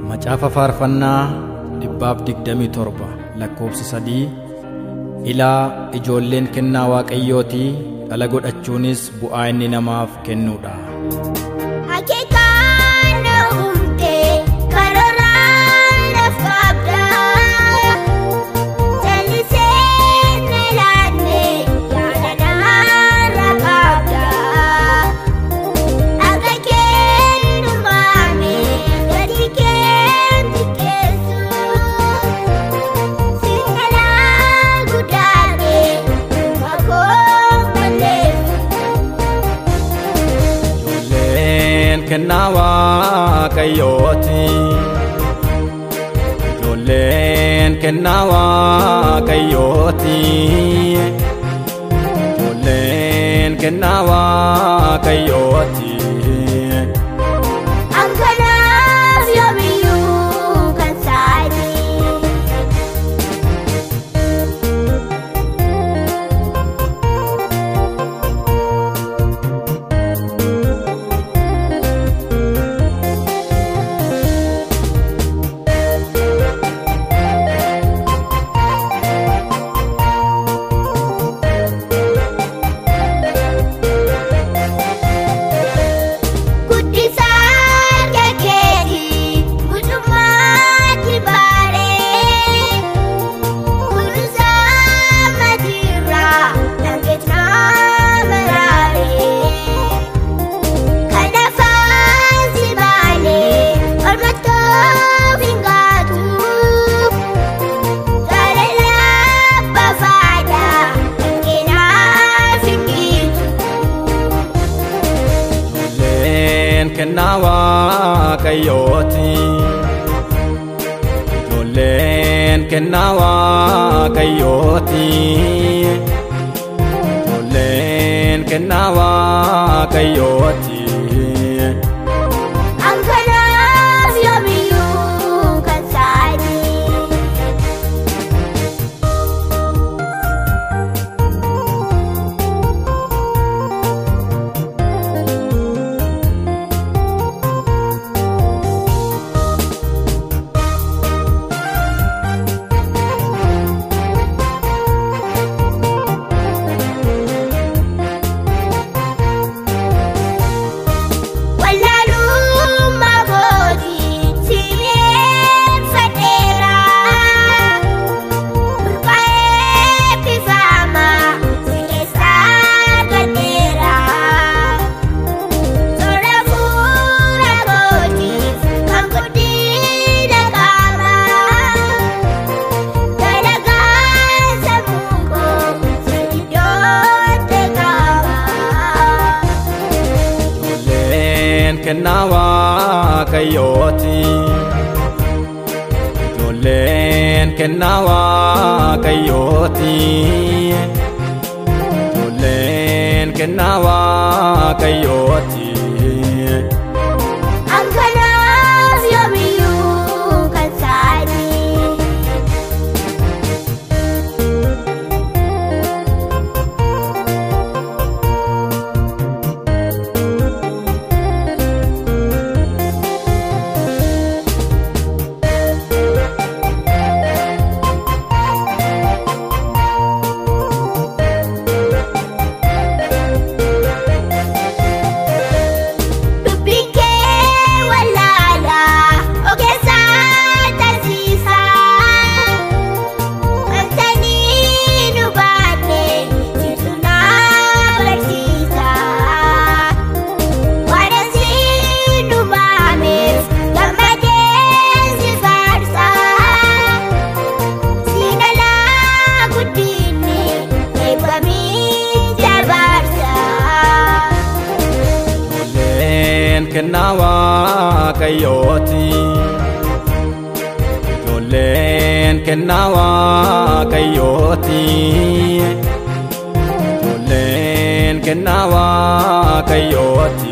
Macaafa Faarfannaa 127 lakkoofsa 3 ilaa ijoolleen kennaa Waaqayyootii dhala godhachuunis bu'aa inni namaaf kennuudha. Akeekaan uumte karooraan lafa qabda jallisee na laanne yaada naarra qabda akka kennu maame gadi kennu keessu singalaa guddaate makoo balleessu. Ijoolleen kennaa Waaqayyooti. Ijoolleen kennaa Waaqayyooti. Ijoolleen kennaa Waaqayyooti. Ankanaaf yoomiyyuu kan saani. Guddisaa keekeetii guutummaatti baaree kunuunsaa matiirraa dhangeetnaa maraaree kan afaan si baanee ormatoof hin gaatu jaalala bafaadha dhangeenaaf hin biitu. Ijoolleen kennaa Waaqayyooti. Ijoolleen kennaa Waaqayyooti. Ijoolleen kennaa Waaqayyooti. Ankanaaf yoomiyyuu kan saani. Wallaalummaa kootii sileeffadheera burqaa'ee bifaama si keessaa gadheera tola fuula kootiif kan guddina qaama dalagaa sammuu koo si iddootti qaba. Ijoolleen kennaa Waaqayyooti. Ijoolleen kennaa Waaqayyooti. Ijoolleen kennaa Waaqayyooti. Ankanaaf yoomiyyuu kan saani. Dubbiin Waaqayyooti. Ijoolleen kennaa Waaqayyooti. Ijoolleen kennaa Waaqayyooti.